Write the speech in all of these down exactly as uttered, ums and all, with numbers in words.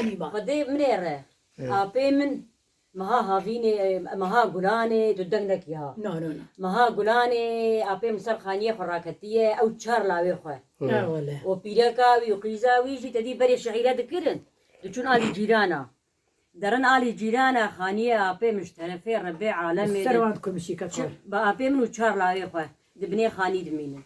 Xwedê min ê re. Apê min meha havînê, meha gulanê, tu deng nekî ha. No, no, no. Meha gulanê, apê min ser xaniyê xwe raketiye, ew çar lawê xwe. Ha, wele. Û pîreka wî û qîza wî jî tedî berê şehîre dikirin. Diçûn alî cîrana. Derin alî cîrana xaniyê apê min ji terefê Rebê alemê Ser de wan dikumîşî çi, kefar. Bi apê min û çar lawê xwe di binê xanî dimînin.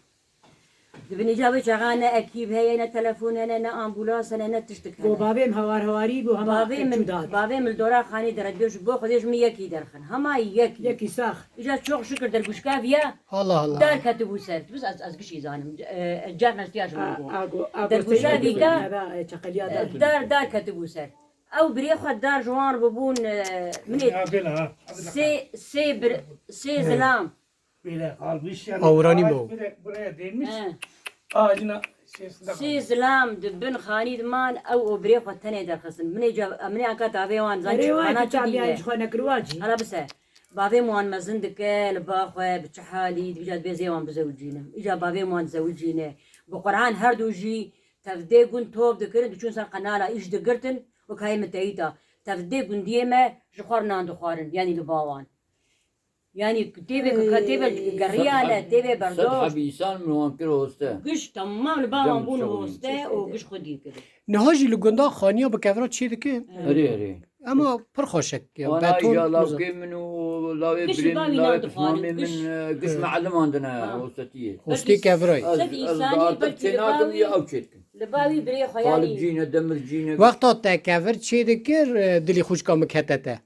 Di binê ca wê çaxa ne ekîb heye, ne telefon hene, ne ambulans hene, ne tiştik hene. Go bavê min hawar hawarî bû, hema Bavê min, çû dat. Bavê min li dora xanî de re dibe ji bo Xwedê ji min yekî derxin. Hema yekî. Yekî sax. Îca çok şükür derguşka viya Allah Allah. Dar ketibû ser. Tu biz ez, ez gişî zanim. E, car nestiya ji min A, go. a go, a go Derguşa seyda vîka, nebe, e, çaqeliya dar. e, dar, dar ketibû ser. Ew birê xwe dar ji wan re bibûn, e, min ê Ya bela, ha. sê, sê bir, sê zilam. Bela kalmış yani. Awrani Ağaç mo. Buraya, buraya değmiş. He. Ağacına şey, Sê zilam di bin xanî diman, ew û birê xwe tenê derxistin. Min ê ca-, min ê anka tavê wan zan Erê çi wan xana ki çi çabiyan dîne. Ji xwe nekirwa cî. Hala bise. Bavê min wan mezin dike, li ba xwe, bi çi halî, dibîja dibê zê wan bizewicînim. Îca bavê min wan dizewicîne. Bi Qur'an her du jî tevdê gund top dikirin, diçûn ser qenala îş digirtin, wek hayê min teyîta. Tevdê gundiyê me ji xwe re nan dixwarin, yanî li ba wan. Yanî têvê ku têvê geriyane, têvê Sed berdoş. Hebî însan min wan kir hoste. Giş temam li ba wan bûn hoste û giş xwedî kirin. Niha jî li gundan xaniya bi kevra çê dikin. Erê, erê. Ema pir xweşik ya, Wana beton, ya lawkê min û lawê Giş birê min, bavî lawê nan pismamê dixwarin, min, giş. e, giş Hı. me'liman dine Ha. hostetiyê. Hostê kevirayê. Ez, Sed ez însanî artık belkî çê li nakim bavî, ya ew çê dikin. Li bavî birê xwe yanî. Talibcî ne, demircî ne. Wexta te kevir çê dikir, e, dilî xwişka min kete te.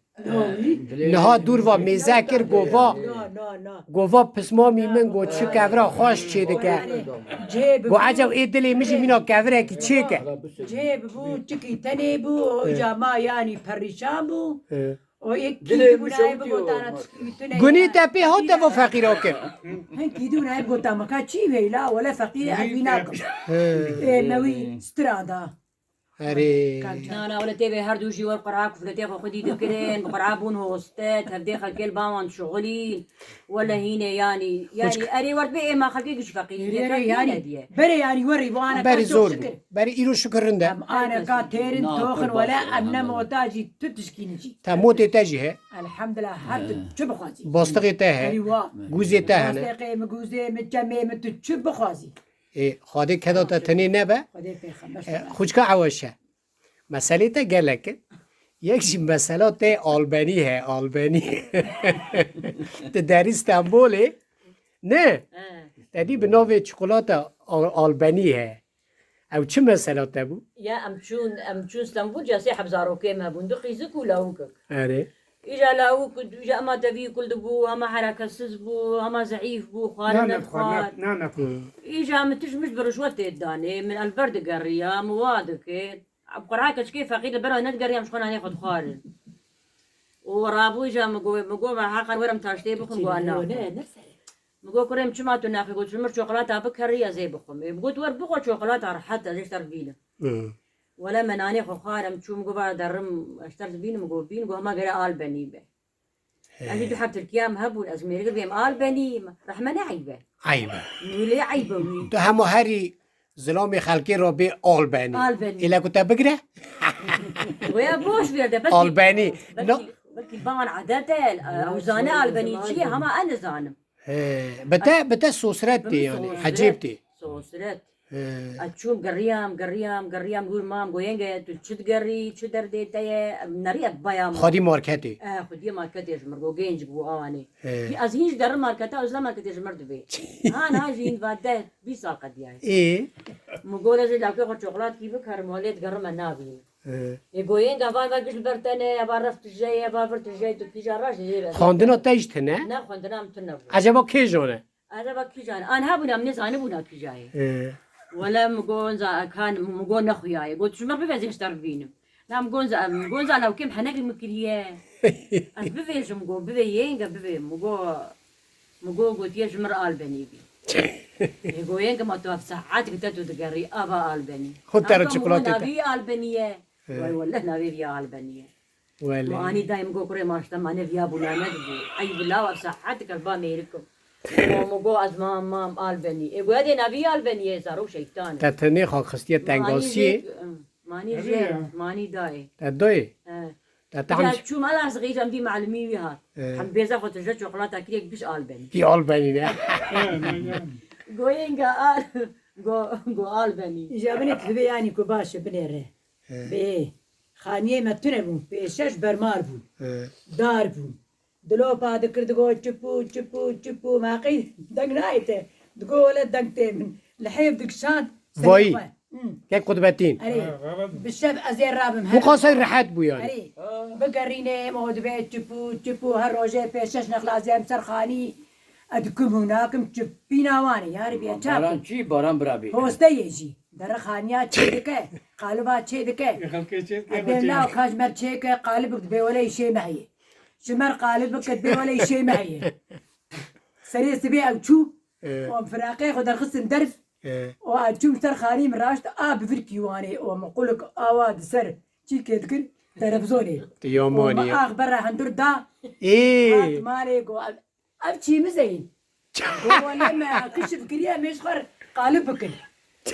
Niha dûr va mêze kir, go va, No, no, no. go va pismamî min, go çi kevira xweş çê dike. Cihê Go bibû, eceb ê dilê min jî mîna kevirekî çêke. cihê bibû, çikî tenê bû, o Ê. ca ma yanî perîşan bû. Ê. O yek Dilê kî min bûna hep şewitî gotana o. çikî tune Gunî ya. te pê hat te va feqîra kir. Hin kî dûna hep gota maka çî veyla, wele feqîrê ez wî nakim. Ê. Ê, me wî strada. Erê. Na, na, wele têvê her du jî wer Qur'a kufletê xwe xwedî dikirin, bi Qur'a bûn hoste, tevdê xelkê li ba wan dişuxulîn. Wele hîne yanî, yanî Xwişk. erê wer bê êma xelkê giş feqîrî Erê, diye, erê, yanî, hîne diye. Berê yanî werî bu ane Berî ka zor çok bû. şükür. Berî îro şükür rind e. Em ane ka têrin Şükür. toxin wele em ne mota jî tu tişkînin jî. Te motê te jî he. Elhamdulillah her tu çi bixwazî. Bastixê te he. Erî wa. Gûzê te hene. Bastixê mi, gûzê mi, çemê mi tu çi bixwazî. Ê, Xwedê keda te tenê nebe. Xwedê pêxember E, selamet. Xwişka ew e şe. Meselê te gelek in. Yek jî mesela te albenî he, albenî. Ti derî Stenbolê? Ne? He. Te dî bi navê çikolata al-, albenî he. Ew çi mesela te bû? Ya em çûn, em çûn Stenbol, ca sê heb zarokê me bûn. Du qîzik û lawikek. Erê. Îja lawik, îja hema tevî kul dibû, hema herekesiz bû, hema zeîf bû, xwarin Nane nedixwar. xwar, nane xwar. Îja min tişt mişt bi rişwet tê danê, min elber digeriya, min wa dikir. Bi Qur'a keçikê feqîr li ber we nedigeriyam ji xwe nanê xwe dixwarin. Û rabû îja min got, min got, "Me heqan werim taştê bixwim", got, "Ana." Min got, "Kurê min çima tu naxî?" Got, "Ji min çokolata bikerî ez ê bixwim." Ê, min got, "Wer bixwe çokolata rehet, ez ê ji te re bînim." Hı. Wele me nanê xwe xwarim, çûm got, "Va derim, ez ji te re dibînim." Got, "Bîn." Got, "Hema gere albenî be." Ez jî du heb tirkiya min hebûn, ez mêrik bêm albenî, rehme ne eyb e. Eyb e. Wî lê eyb e wî. Tu hema herî zilamê xelkê re bê albenî. Albenî. Île ku te bigire? Wê ya boş ver de, belkî, Albenî. belkî, No. belkî ban edet e, ew zane albenî çi ye, hema ez nizanim. He, bi te, bi te sosret tê yani, Sosret, ecêb tê. sosret. He. Ez çûm, geriyam, geriyam, geriyam, gur mam, go yenge, tu çi digerî, çi derdê te ye? Em nerî ez bayam. Xwedî marketê. Eh, xwedî marketê ji mir, go genc bû awanê. He. Ki ez hîn ji derin marketa, ez la marketê ji mir dibê. Ha, niha jî hîn va deh, bîst sal qediyayê. Ê? Min go lê jê lawkê xwe çokolat kî bikarim, walê digerim me nabînim. He. Ê go yenge va, va giş li ber te ne, eva ref tijeyê, eva vir tijeyê, tu kîja raş dê. Xwendina te jî tune? Ne, xwendina min tune bû. Eceba kê jone? Acaba kîjan? An hebûna, min nêzanibûna kîjayê. Ee. Wele min got, "Za-, kan, min got nexuyaye." Got, "Ji me bibe ez ê ji te re bibînim." Na min got, "Za-, min got, za lawkê min henekî min kiriye." Ez bivêjim, got, "Bivê yênge bivê." Min got, min got, gotiye, "Ji min re albenî bî." Ê got, "Yênge ma tu ev saet gite tu digerî, ava albenî." Xwe te re çikolata te. Navî albenî ye. Ee. Way, wele navê vî albenî ye. Wele. Ma anî dayê min got, "Kurê ma ji te mane viya bûna nedibû. Eyb law ev saetik ez ba mêrik im." Got, min got, "Ez mam, mam Albenî." Ê got, "Edê navî Albenî ye, zarok şeytan e." Te tenê xwe xistiye Ma anî tengasiyê. Vê, em, Manî Hevî jê, ya. Manî dayê. Te doyê? He. Te tam Ya çûm, ala ez xêcam dî melimî wî hat. He. Hem bêza xwe tije çikolata kirek biş al benî. Ki al benî ne? He, ne, ne. Goyên ga al, go, go al benî. Îja binê tu divê yanî ku baş e, binêre. He. Bê, xaniyê me tune bûn, pêşeş bermar bûn. He. Dar bûn. Dilopa dikir, digo çipû, çipû, çipû, ma qey deng nayê te. Digo wele deng tê min. Li hêv dikişand serê Vayî. Xwe. Hmm. Kek Qutbetîn. Erê. Ha, evet. Bi şev ez ê rabim Bu her. Qasay rehet bû yani. Erê. Ha. Bigerîne, em o dibe çipû, çipû, her rojê pêşeş nexlaziyem ser xanî. Ez dikim û nakim çipîna wan e. Yarî bê çap. Baran çi? Baran bira bê. Posteyê jî. Dere xaniya çê dike, qaliba çê dike. Ê xelkê çê dike, Ebe xwe çê nav dike. Kajmer çê ke, qalibik dibe wele îşê me heye. Ji mer qalibik ke dibe wele îşê me heye. Serê sibê ew çû, Ee. Û em firaqê xwe derxistin derv, Ee. Û ew çûm ser xanî min raşt, a bi vir kîwanê, û min qulik awa di ser çîkê dikir, televizonê. Ti yamanî Û min ya. Ax berre hundur da, Ee. Hat malê go, Ev çî mizeyîn. Go wele me kişif kiriye, em ê ji xwe re qalib bikin.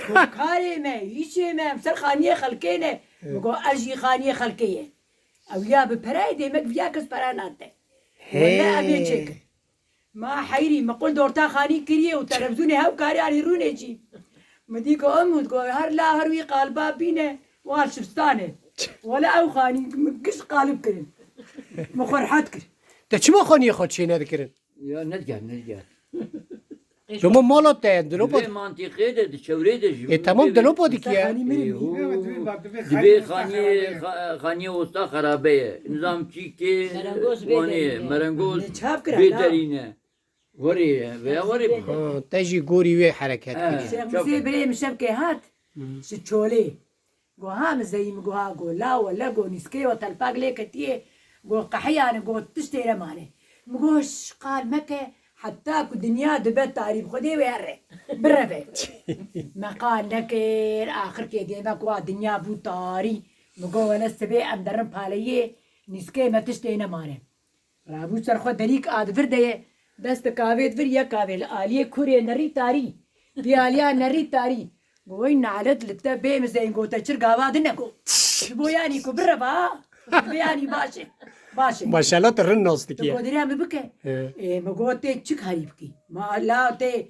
Go karê me, îşê me, em ser xaniyê xelkê ne. Mi go ez jî xaniyê xelkê ye. Ew ya bi pereyê dê me viya kes pere nade. Wele ev ê çêkin. Ma heyrî, mi qul dorta xanî kiriye û televizûnê hew karê anî rûnê jî. Mi dî go em û go her la her wî qaliba bîne, wan şibistane. Wele ew xanî mi giş qalib kirin. Mi xwe rehet kir. Te çima xaniyê xwe çê nedikirin? Ya, nedger, nedger. Ji bo mala te ye, dilopa Di vê mantîqê de, di çewrê de ji Ê, temam, dilopa dikiye. Ê, hû. Divê xaniyê, xa-, xaniyê osta xerabe ye. Nizam çîkê Merengoz bê wanê ye. Merengoz bê derî ne. Werê ye, veya werê bû. Ha, te jî gorî wê hereket kiriye. Şêx Mûsê birê min şevkê hat, ji Çolê. Go ha mizeyî, mi go ha, go la wele, go nîskê we telpak lê ketiye, go qehiyane, go tiştê re mane. Mi go şqal meke, heta ku dinya dibe tarî bi Xwedê wê here, bireve. Me qal nekir, axirkê dê me ku a dinya bû tarî. Mi go wele sibê em derin paleyê, nîskê me tiştê nemane. Rabû ser xwe derîk a di vir de ye. Dest di kavê di vir, yek kavê li aliyê kurê nerî tarî. Vî aliya nerî tarî. Go wey nalet li te bê mizeyîn, go te çir gava din ne go. Ji bo yanî ku bireva, bi yanî baş e. Baş e. Maşallah, tu rind nas Tu dikiye. Godiriya min bike. He. Ê, min got tê çik herî bikî. Ma la tê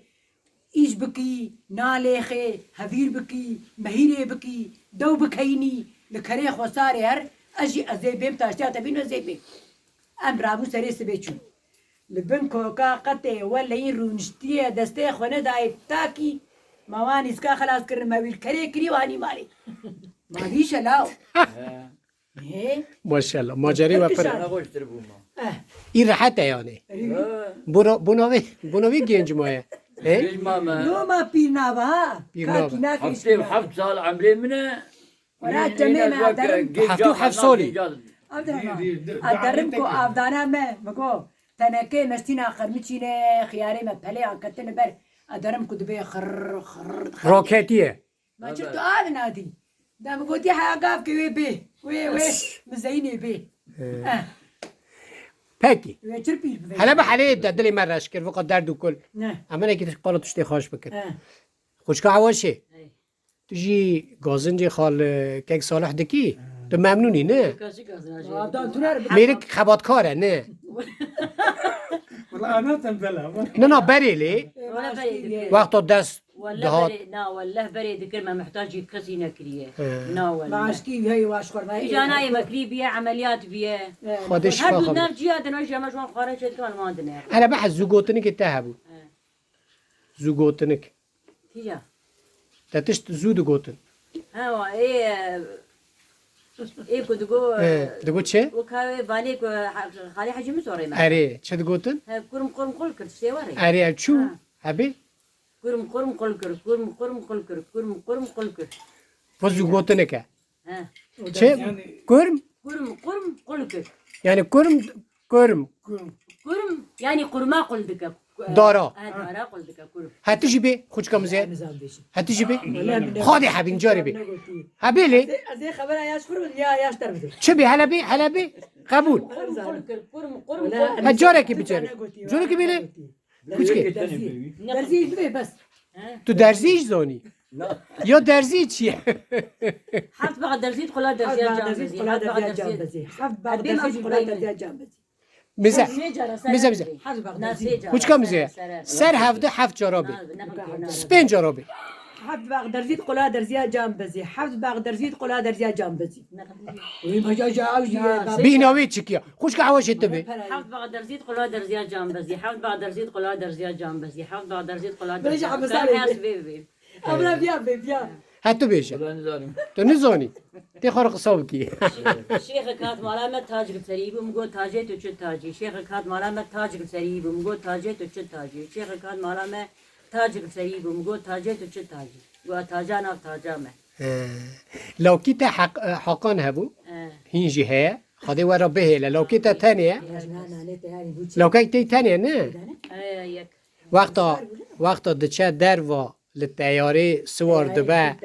Îş bikî, nalêxê, hevîr bikî, mehîrê bikî, dew bikeyînî, li kerê xwesarê her, ez jî ez ê bêm taştiya te bînim, ez ê bêm. Em rabû serê sibê çûn. Li bin koka qetê weleyî rûniştiye, destê xwe nedayê takî, ma wan îska xelas kirin, me wî li kerê kirî û anî malê. Ma dîşe law. He. He? Maşallah, macerê we pir. Hemî xweştir bû ma. Eh. Î rehet e yani. Erê. He. Buna, buna vê, buna vê genc maye. He? Genc ma me. No ma pîr nava ha. Pîr nava. Kakî nakê Heftê û heft sal emrê min e. Wala Yine, cemê yine me bak, aderim. Genç Heftê û heft salî. Genç Abdurrahman. Aderim ku avdana me, mi go, tenekê mestîna xermiçîne, xiyarê me peleyan ketine ber. Aderim ku dibê xirr, xirr, xirr. Roketiye. Ma çi tu av nadî? Da mi gotî heya gav ke wê bê. Wê, wê, mi zeyînê bê. Ee. Eh. Pekî. Wê çir pîr bibê. Hele bi helê de dilê me reş kir, vika derd û kul. Ne. Em hinekî tiş-, qala tiştê xweş bikin. Eh. Xwişka Ewaşê. Hey. Tu jî gazincê xal, e, kek Salih dikî? Eh. Tu memnûnî, ne? Kek jî gazin, Wa, dan tu ner bi- Mêrik xebatkar e, ne? Wala ana tembel ama. Ne, na berê lê. Wala berê dikir. Wexta dest Wala dihat. Berê, na, walleh berê dikir, me muhtacî kesî nekiriye. He. Na walleh. Maaşkî hey waş xorma. Îca nayê me kirî biye, emeliyat biye. He. Xwedê şifa xwe bide. Her du nav ciya din, o jeme ji wan xwarin çê dikin, wan dine. Hele be, zû gotinikê te hebû. He. Zû gotinik. Kîja? Te tişt zû digotin. He, wa, ê, e, ê ku digo, He, e, digo çi? Wek ha wê vanê ku ha-, xalê Hecî Misorê me. Erê, çi digotin? He, kurum kurum qul kir, tiştê were. Erê, ev çû? Ha. Hebê? Kurum kurum qul kir, kurum kurum qul kir, kurum kurum qul kir. Bu zû gotinik e. He. Çi? Yani Kurm? Kurum kurum qul kir. Yani kurm, kurm. Kurum, yani kurma qul dike. Dara. He, dara qul dike, kurum. Heti jî bê, xwişka min zê. Nizam bêjim. Heti jî bê. Wala min Xadê hebîn carê bê. Hebê lê. Ez ê, ez ê xebera yaş kurum, ya yaş ter bidim. Çi bê, hele bê, hele bê. Qebûl. Kurum qul kir, kurum, kurum, Wala kurum. Ha, carekî biçere. Carekî bê lê. Kuçkê. Derzî. Derzî bê, bes. Tu derzî jî zanî. Ya derzî çi ye? Heft bax derzî, qula derziya can bezî. Heft bax derzî, qula derziya can bezî. Heft bax derzî, qula derziya can bezî. Mize. Mize, mize. Heft bax derzî. Kuçka mize. Ser hevde heft cara bê. Pênc cara bê. Heft bax derzî, qula derziya can bezî. Heft bax derzî, qula derziya can bezî. Bîhna wê çikiya. Xwişka hewa jê tibê. Heft bax derzî, qula derziya can bezî. Heft bax derzî, qula derziya can bezî. Heft bax derzî, qula derziya can bezî. Bêje, Hemza Sen bê. Hes bê bê. Evra biya bê, biya. Ha, tu bêje. Wala nizanim. Tu nizanî. Tê xwe re qisa bikî. Şêxek hat mala me, tac li serî bû, min got, "Tacê tu çi tacî?" Şêxek hat mala me, tac li serî bû, min got, "Tacê tu çi tacî?" Şêxek hat mala me, tac li serî bû, min got, "Tacê tu çi tacî?" Got, "Taca nav taca me." He. Lawkî te heq-, e, heqan hebû? He. Hîn jî heye. Xwedê we re bihêle. Lawkê te tenê ye? Lawkek te tenê ne? He, yek. Wexta, wexta diçe derva li teyarê siwar dibe,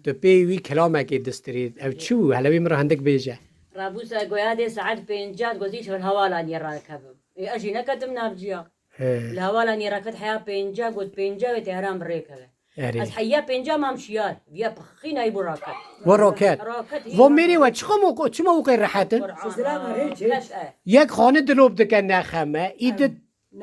tu pê wî kilamekê distirî. Ew çi bû? Hele wî min re hindik bêje. Rabûsa goya dê saet pênca gozî ji hewalaniyê rakevim. Ê, ez jî neketim nav ciya. He. Li hewalaniyê raket heya pênca, got pênca wê teyaran bi rê keve. Erê. Ez heya pênca mam şiyar. Viya pixîna î bû raket. We raket. Raket hî Vo mêrê we çiqa mo-, çima wê rehet in? Qur'an. Kes e. Yek xane dilop dike nexeme. Î di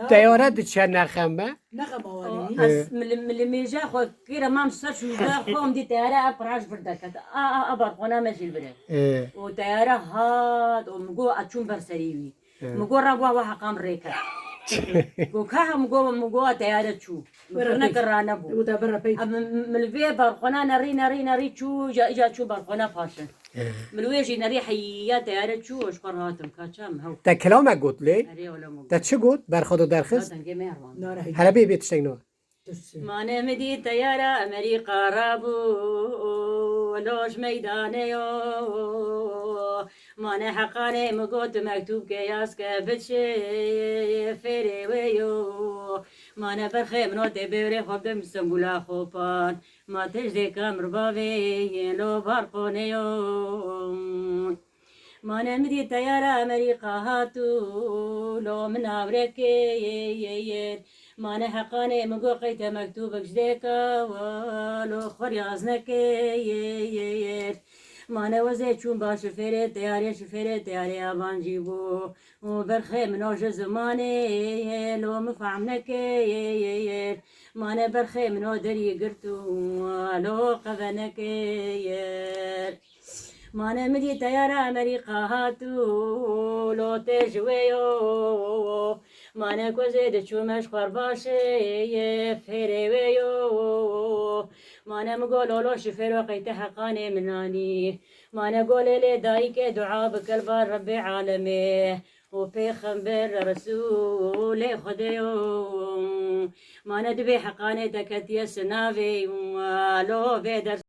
Teyare diçe nexeme. Nexem awanî. Ez mili, mili mêje xwe kêre mam ser şûze xwe em dî teyare ev qiraş vir deket. A, a, a, balkona me jî li vir e. Ê. Û teyare hat û min got, ez çûm ber serî wî. Ê. Min got, "Rabûa we heqan rê ket." Got, "Ka he?" Min got, min got, "A teyare çû." Min firne kir, ranebû. Û te bira pey. Em, min, min li vê balkona nerî, nerî, nerî çû, îca, îca çû balkona paşin. Min wê jî nerî heya teyare çû, ji xwe re hatim, ka çem hew. Te kilamek got lê? Erê, wele min got. Te çi got? Berxwe do derxist? Na dengê me herwan. Hele bê, bê tiştek no. Mane min dî teyara Amerîka rabû, lo ji meydanê yo. Mane heqanê min got, mektûb ke yaz ke biçe fêrê wê yo. Mane berxê min o tê bêrê xwe bidim Stembûla Xopan. Ma têj dê ka mirbavê yên lo balkonê yo. Mane min dî teyara Amerîka hat û lo min hawrekê yê yê yê. Mane heqanê min got qey te mektûbek ji dê ka lo xwe riyaz nekê yê yê yê. Mane wezê çûn ba şifêrê teyarê, şifêrê teyarê avancî bû. Û berxê min o ji zimanê yê lo min fehm nekê yê yê yê. Mane berxê min o derî girt û lo qeve nekê yê. Mane min dî teyara Amerîka hat û lo tê ji wê yo. Mane ku ez ê diçûme ji xwe baş ê, fêrê wê yo. Mane min got, "Lolo şifêro qey te heqanê min anî." Mane got, "Lê lê dayikê dua bike li bar Rebbê alemê û pêxember Resûlê Xwedê yo." Mane dibê heqanê te ketiye sinavê, lo vê ders